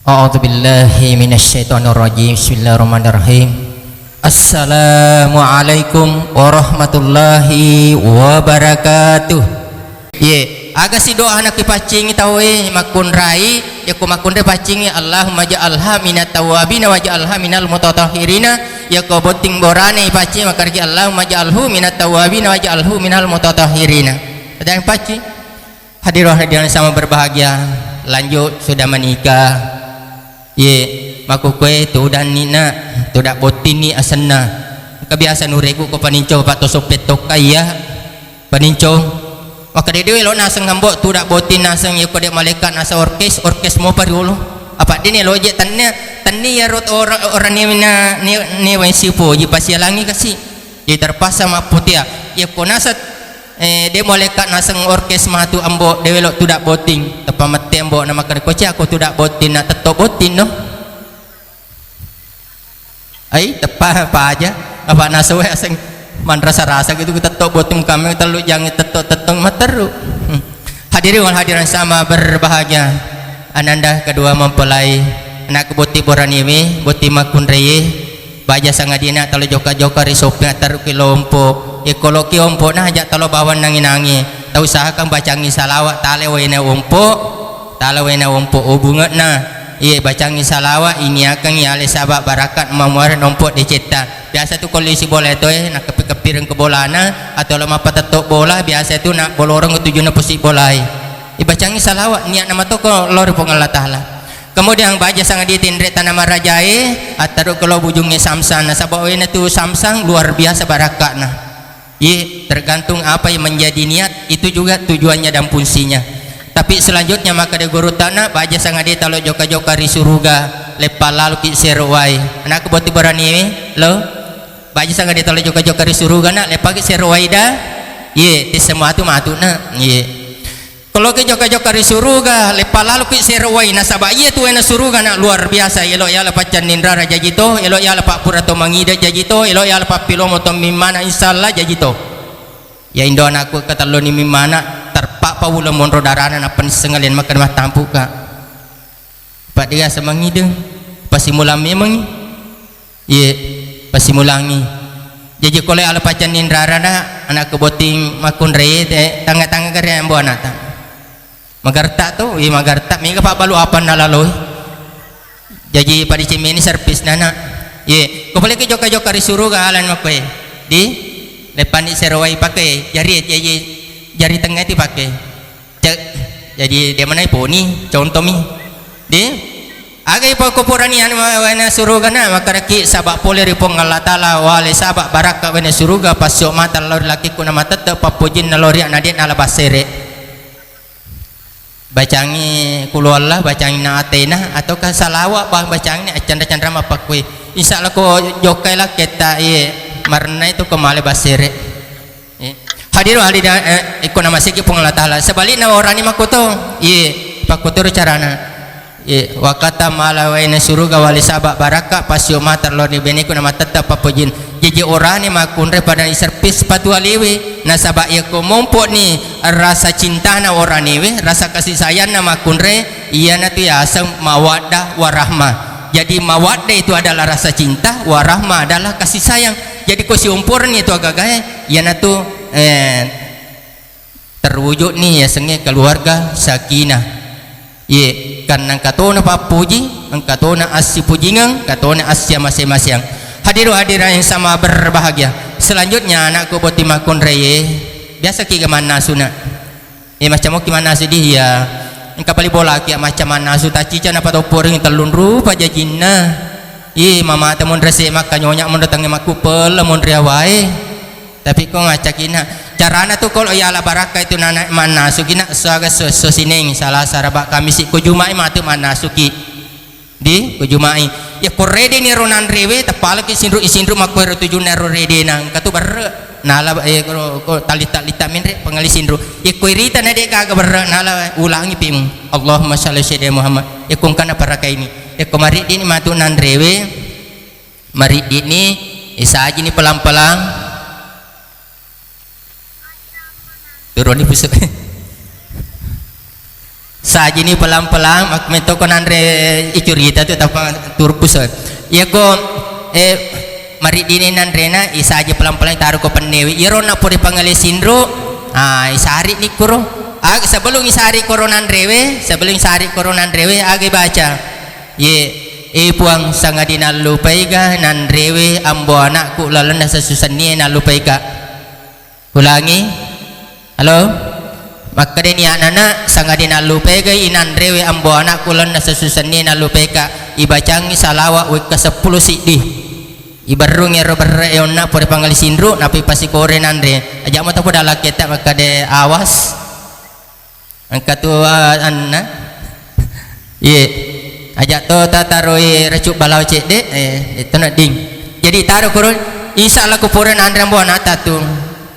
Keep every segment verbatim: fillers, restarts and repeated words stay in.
A'udzubillahi minasyaitonirrajim. Bismillahirrahmanirrahim. Assalamualaikum warahmatullahi wabarakatuh. Ye, aga si doa nakipaccingi tauwe makkunrai, yakko makkunrai paccingi, Allahumma ja'alha minat tawwabina wa ja'alha minal mutatahhirina, yakko botting borane paccingi makkaraki, Allahumma ja'alhu minat tawwabina wa ja'alhu minal mutatahhirina. Ada yang pacci? Hadirin hadirat sama berbahagia, lanjut sudah menikah. Ye, makkukue tudanni na, tudak bottinni asenna. Engka biasa nuregu ko paninco, Pak, to soppet tokka iya. Paninco. Maka dede welo naseng ambo tudak botting naseng, yeko dek malaikat naseng orkes, orkes mopa riolo. Apa dini lo je tannia, tannia rot ora-, orang ni na, ni, ni wai sipo ji pasialangi kasi. Jadi terpaksa mapputia. Yeko naseng, eh, de malaikat naseng orkes matu ambo, de welo tudak botting. Teppa mette ambo na makkeda, "Koci ako tudak botting, na tetto botting no." Ai, teppa apa aja. Apa nasowe aseng manrasa-rasa gitu, tetto botting kami tellu jange tetto-tetto matteru. Hmm. Hadirin wal hadirat sama berbahagia. Ananda kedua mempelai, anak botting boraniwe, botting makkunraie, baja sangadina talo joka-joka ri sopping atteru ki lompo. Yeko loki ompo na aja talo bawang nangi-nangi. Tau usahakan bacangi salawat tale waina ompo. Tala waina ompo, oh, bunge'na. Iye, bacangi salawat, iniakengngi ale saba barakat mamuareng ompo decetta. Biasa tu ko lisi bola etoe, nakkeppi-keppireng ke bolana, atau lo mappatetto bola, biasa tu na boloreng tujunna pusi bolae. Ibacangi salawat, niatna matoko lao ri Puang Allah Taala. Kemudian baja sangadie tinre tana marajae, attaru ke lo bujungnge Samsang, nasaba waina tu Samsang luar biasa barakatna. Ye, tergantung apa yang menjadi niat, itu juga tujuannya dan fungsinya. Tapi selanjutnya maka de guru tana, baja sangadie talo joka-joka ri suruga, leppa lalu ki sero wai. Anakku boti berani lo, baja sangadie talo joka-joka ri suruga na, leppa ki sero wai da. Ye, ti semua tu matu na. Ye. Kalau ke joka-joka ri suruga, leppa lalu ki sero wai, nasaba iye tu waina suruga na luar biasa. Elo yala paccanninrara jaji to, elo yala pappura to mangide jaji to, elo yala pappilomo to mimmana, insya Allah jaji to. Ya indo anakku ketelloni mimmana, terpakpa wula monro darana, nappa nisseng alen makkeda mattampuka. Paddiasa mangideng, pasimulang memengngi. Iye, pasimulangngi. Jaji kole ala pacanninrarana, anakku botting makkunrai te, tangnga-tangnga kare ambo anata. Magarta to, iye magarta, mega pabbalu apa nalaloi. Jaji pada cemeni servis nana. Iye, ko pole ke joka-joka ri suruga alan makkoe. Di, leppanni sero wai pake, jari, jari, jari tengnga ti pake. Cek, jaji de manai poni, contoh mi. Di, aga ipakko purani anu waina suruga na, makkedaki saba pole ri Puang Allah Taala, wale saba barakka waina suruga, passio mata lao ri lakikku na matette, pappojinna lao ri ana de nala bassere. Bacangi Qul Huwallah, bacangi na atena, ataukah salawat ba-, bacangi accanra-canra mappakkue. Insya Allah ko jokkai lakketta, iye, marennai tu ko male bassere. Eh, hadirin hadirat, eh, ikko namaseki Puang Allah Taala. Sebalikna orani makkoto, iye, pakkotoro carana. Iye, wakata mala waina suruga wale saba barakka, passio mata lao ri beneku na matette pappojin. Jaji orani makkunrai pada iservis sepatu alewe. Nasaba iyako mompo'ni rasa cintana oranewe, rasa kasih sayangna makkunrai, iyanatu yaseng mawaddah warahmah. Jadi mawaddah itu adalah rasa cinta, warahmah adalah kasih sayang. Jadi ko siomporni itu agagae, iyanatu, eh, terwujudni yasengnge keluarga sakinah. Ye, karena engka tona pappuji, engka tona assipujingeng, engka tona assiamase-maseang. Hadiru hadirat yang sama berbahagia. Selanjutnya anakku boti makkunraie, biasa kiga mannasuna. Eh, macam moki mannasu di iya. Engka pali bolaki macam mannasu, taccica napatopporing tellung rupa jajinna. Ih, mamata monre se makkanyonya monre tangnge makkuppella monre awae. Tapi ko ngaccakina carana tu kolo yala barakka itu nana mannasu kina suaga so, so sineng Salasa Raba Kamisi ko Jumai matu mannasu ki. Di, ko Jumai. Yakko redeni ero nanrewe, teppalaki sinru, isinru makko ero tujunna ero redena, engka tu berre. Nala, eh, ko, ko talita-lita menre, pengali sinru. Yakko irita na de gaga berre, nala ulangi pimu. Allahumma shalli sayyidina Muhammad. Yakko engkana parakaini. Yakko mariddini matu nanrewe, mariddini, isajini pelang-pelang. Turuni pusu. Sajini pelang-pelang, mak-, mettoko nanre icurita tu, tappa turpus. Iyako, eh, mariddini nanrena, isaji pelang-pelang, taro ko pennewi. Iyaro nappo ripangale sinru, ah, isari ni kuro. Ah, sebelum isari koro nanrewe, sebelum isari koro nanrewe, aga ibaca. Ye, eh, Puang, sangadinna allupaiga nanrewe ambo anakku lalenna sesusennie nallupaika. Ulangi. Halo? Makkedani anana, sangadinna allupaiga inanrewe ambo anakku lalenna sesusennie nallupaika. Ibacangi salawa wekka seppulo siddi. Iberrungi ero berre e onna pore pangali sinru, napi pasikore nanre. Aja mo tapoda lakketta makkade awas. Engka tu, ah, anna. Iye. Aja to tataroi recu balao cedde, eh, itu na ding. Jadi taro kuro, insya Allah ku pura nanre ambo anata tu.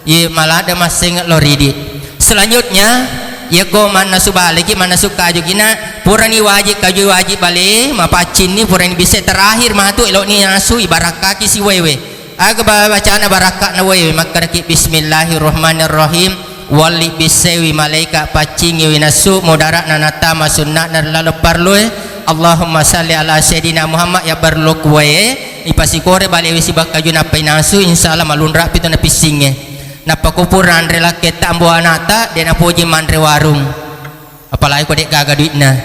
Iye, malada masseng lo ridi. Selanjutnya, yako mannasu baleki, mannasu kaju kina, purani wajib kaju wajib bale, mapaccinni purani bisa terakhir matu elokni nasu ibarakkaki siwewe. Aga ba-, bacana barakka na wae, makkedaki, "Bismillahirrahmanirrahim." Walli bissaiwi malaika paccingiwi nassu, mudarak na natama sunna'na ri laleng parlue. Allahumma salli ala Sayyidina Muhammad, ya barlo kuwae, ipasikore balewi sibakka ju nappai nasu, insya Allah malunra pitu na pissingnge. Nappa kupur nanre lakketta ambo anata, de napoji manre warung. Apalagi ko de gaga duitna.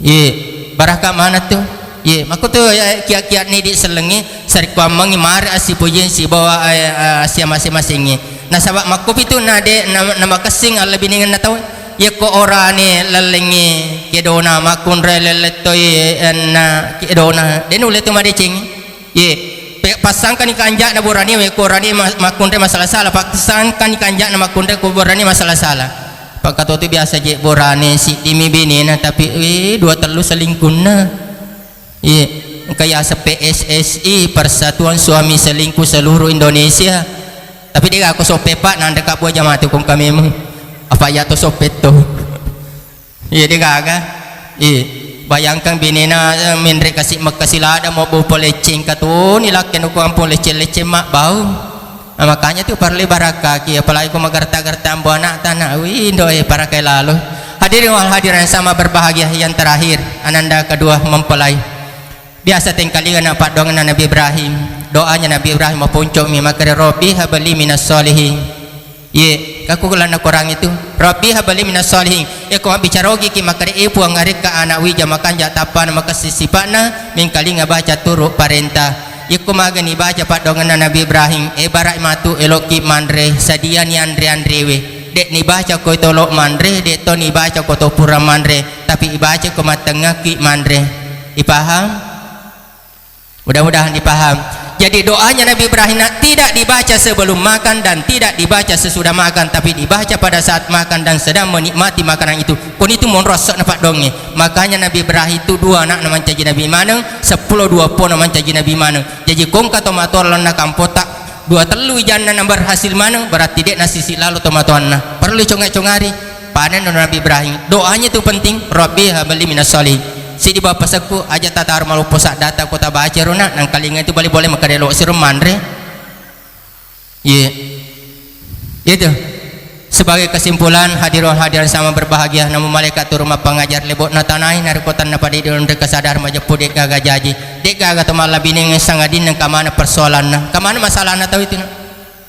Ye, barakka maneng tu. Ye, makkutu, ya, kiya-kiya ni di sellengnge, sarekkuammengngi mare assipujiang sibawa, eh, eh, assiamase-masengnge. Nasaba makkupitu na de, na, na makessing allebinengenna tau. Yekko orane lellengnge kedona, makkunrai lellettoi, eh, na kedona. De nulle tu madecengngi. Ye, pe-, passangkani kanja'na borane we, ko borane ma-, makkunrai masala-sala, passangkani kanja'na makkunrai ko borane masala-sala. Pakkatotu biasa je borane siddimi benena, tapi, eh, dua tellu selingkunna. Ye, engka yaseng P S S I, Persatuan Suami Selingkuh Seluruh Indonesia. Tapi de gako soppe, Pak, nanre ka buah jamatu kong kamemu. Apa ya to soppe to? Iya, de gaga. Iya. Bayangkan benena, eh, menre kasi mekka silada mau bau poleceng katoni lakke no kampung leceng-leceng mak bau. Nah, makanya tu parli barakkaki, apalagi ko magarta-garta ambo anak tanah. Wih, indo, eh, parakai lalo. Hadirin wal hadirat yang sama berbahagia, yang terakhir, ananda kedua mempelai. Biasa tengkalinga na paddoangenna Nabi Ibrahim. Doanya Nabi Ibrahim maponcomi makkeda, "Rabbi habli minas sholihin." Ye, kaku lanna Quran itu, "Rabbi habli minas sholihin." Eko mabbicara ogiki makkeda, "Eh, Puang, arekka anak wija makanja tappana makessing sipa'na, mengkalinga baca turu parenta." Yekko magani baca paddoangenna Nabi Ibrahim, eh, barak matu elokki manre, sadiani anre-anrewe. Dek nibaca koi tolo manre, dek to nibaca ko to pura manre, tapi ibaca ko mattengngaki manre. Ipaham? Mudah-mudahan dipaham. Jadi doanya Nabi Ibrahim nak tidak dibaca sebelum makan dan tidak dibaca sesudah makan, tapi dibaca pada saat makan dan sedang menikmati makanan itu. Koni itu monro asso'na paddongnge. Makanya Nabi Ibrahim itu dua anakna mancaji nabi maneng, seppulo dua pona mancaji nabi maneng. Jaji kongka tomatoa lalenna kampota, dua tellu ijanna na berhasil maneng, berarti dek nasisi lalo tomatoanna. Perlu conga-congari. Panen Nabi Ibrahim. Doanya itu penting. Rabbi habli minas sholihin. Sidi bapasekku, aja tataro maloppo saddata ko tabaca rona, nangkalinga itu bali boleh makkeda lo siro manre. Iya. Itu. Sebagai kesimpulan, hadirin hadirat sama berbahagia, namu malaikat turun mappangajar lebok na tanai, naruko tanna pada idon de kesadaran majeppu dek gaga jaji, dek gaga to mallabineng sangadin nang kamana persoalanna, kamana masalahna tau itu na.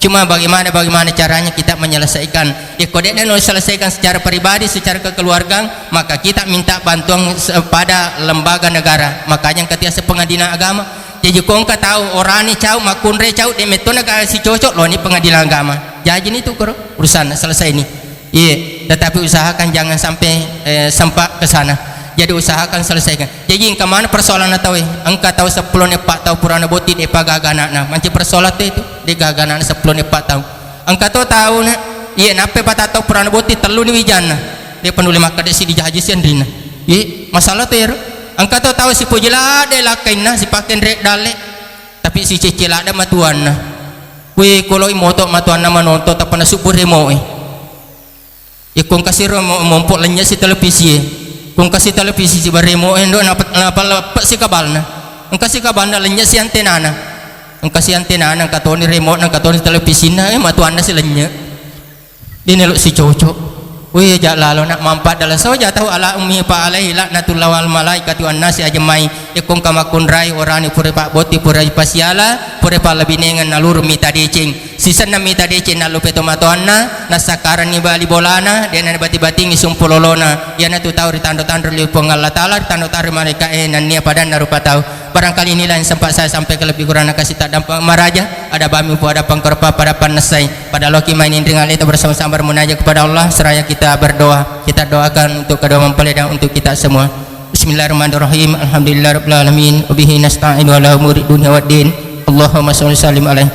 Cuma bagaimana, bagaimana caranya kita menyelesaikan. Ya, kok dek no selesaikan secara pribadi, secara kekeluargaan, maka kita minta bantuan se-, pada lembaga negara. Makanya ketika sepengadilan agama, Jaji ko engka tau orane cau, makkunrai cau, de metto na kasi cocok loni pengadilan agama. Jaji ni tu koro urusan selesai ni. Iya, tetapi usahakan jangan sampai, eh, sempat ke sana. Jadi usahakan selesaikan. Jaji engka mana persoalan tau, eh? Engka tau seppulo ne empat tau purana boti de pa gaga anakna. Manci persoalan tu itu, de gaga anakna seppulo ne empat tau. Engka to tau na, iya, nappe pata tau purana boti tellu ni wijanna. De penuli makkeda si dijaji si anrinna. Iya, masalah tu ero. Engka to tau sipoji ladde lakkainna, sipake nrek dalle. Tapi sicecce ladde matuanna. Kui koloi moto matuanna manonton tappa nasubbu remoe. Iya kong kasiro mo-, mompo lennye si televisi e. Kong kasi televisi si baremo e ndo napa, napa leppe si kabalna. Engka si kabalna lennye si antenana. Engka si antenana, engka toni remote na, engka toni televisinna, eh, matuanna si lennye. Dene lo si cocok. Wih, ja lalo nak mampat dalam soja tahu ala ummi fa alaihi laknatullah wal malaikati wan nasi ajmai. Ikung kamakkunrai orani pura pak boti pura pasiala pura palebinengan naluru mita deceng. Sisenna mita deceng nalupe tomatoanna, nasakkaranni bali bolana, dena bati-batingi sumpulolona. Iyanatu tau ritando-tando li Puang Allah Taala, ritando-tando malaika e, nannia padanna rupa tau. Barangkali inilah yang sempat saya sampaikan, lebih kurang kasih tak dampak maraja. Ada bami pu ada pangkorpa pada panasai. Pada loki main indring aleta bersama-sama bermunajat kepada Allah seraya kita berdoa. Kita doakan untuk kedua mempelai dan untuk kita semua. Bismillahirrahmanirrahim. Alhamdulillahirabbil alamin. Wabihi nasta'in ala umuri dunya waddin. Allahumma sholli sallim alaih.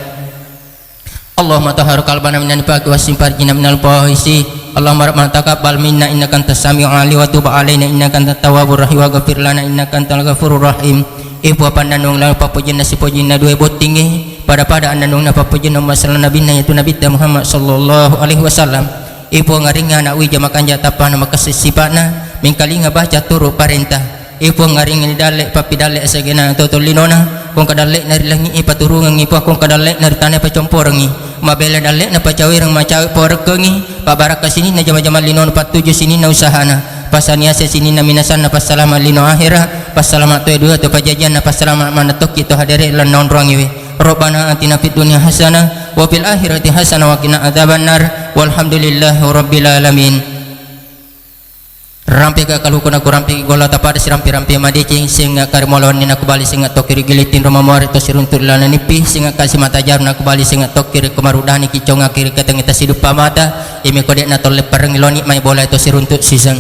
Allahumma tahhir qalbana minan nifaqi wa farjana minal fahisi. Allahumma rabbana taqabbal minna innaka antas samiul alim wa tub alaina innaka antat tawwabur rahim wa ghfir lana innaka antal ghafurur rahim. Ipo pannanung la papujinna sipujinna dua bottingi pada-pada annanungna papujinna masalah nabinna yaitu Nabitta Muhammad sallallahu alaihi wasallam. Ipo ngaringa anak wija makanja tappana makassi sipa'na mingkalinga baca turu parenta. Ipuang aringngi dalle pappidalle asegena toto linona, kong kadalle'na ri langi'i paturungengngi Puang, kong kadalle'na ri tanae pacomporengngi, mabela dalle'na pacawireng macawe porekkengngi, pabbarakka sininna jama-jamang linona, pattuju sininna usahana, pasaniase sininna minasanna, passalama lino ahera, passalama toe dua to pajajianna, passalama maneng tokki to hadere lanna onroangiwe. Rabbana atina fid dunya hasanah wa fil akhirati hasanah wa qina adzabannar. Walhamdulillahi rabbil alamin. Rampega kaluku naku rampegi golla tapada sirampi-rampi madeceng, singa karimolowanni naku bali singa tokki ri gili tinro mamuare to siruntu ri lana nippi, singa kasi mata jaru naku bali singa tokki ri komarudani kiconga kiri ketengeta siduppa mata, imi kode na tolle parengi loni mai bola to siruntu siseng.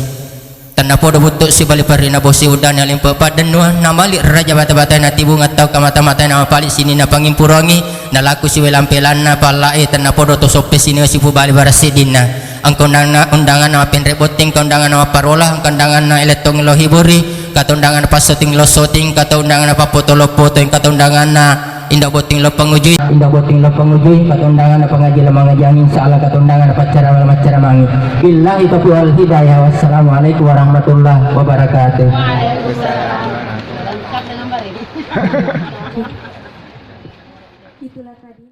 Tennapodo buttu sibali parri na bosi udani alimpe paddennua, namali raja bata-batai natibunga tau kamata-matai namapali sininna pangimpurangi, nalaku siwe lampe lanna palla'e, tennapodo to soppe sininna sipu bali bara siddinna. Engka undanganna, undanganna mappenre botting, engka undanganna mapparola, engka undanganna elettong lo hiburi, engka to undanganna passoting lo soting, engka to undanganna pappoto lo poto, engka to undanganna indo botting lo pangujui, indo botting lo pangujui, engka to undanganna pangaji lo mangajiangi, insya Allah engka to undanganna paccarama lo maccaramangi. Billahi taufiq wal hidayah. Wassalamualaikum warahmatullahi wabarakatuh. Itulah tadi.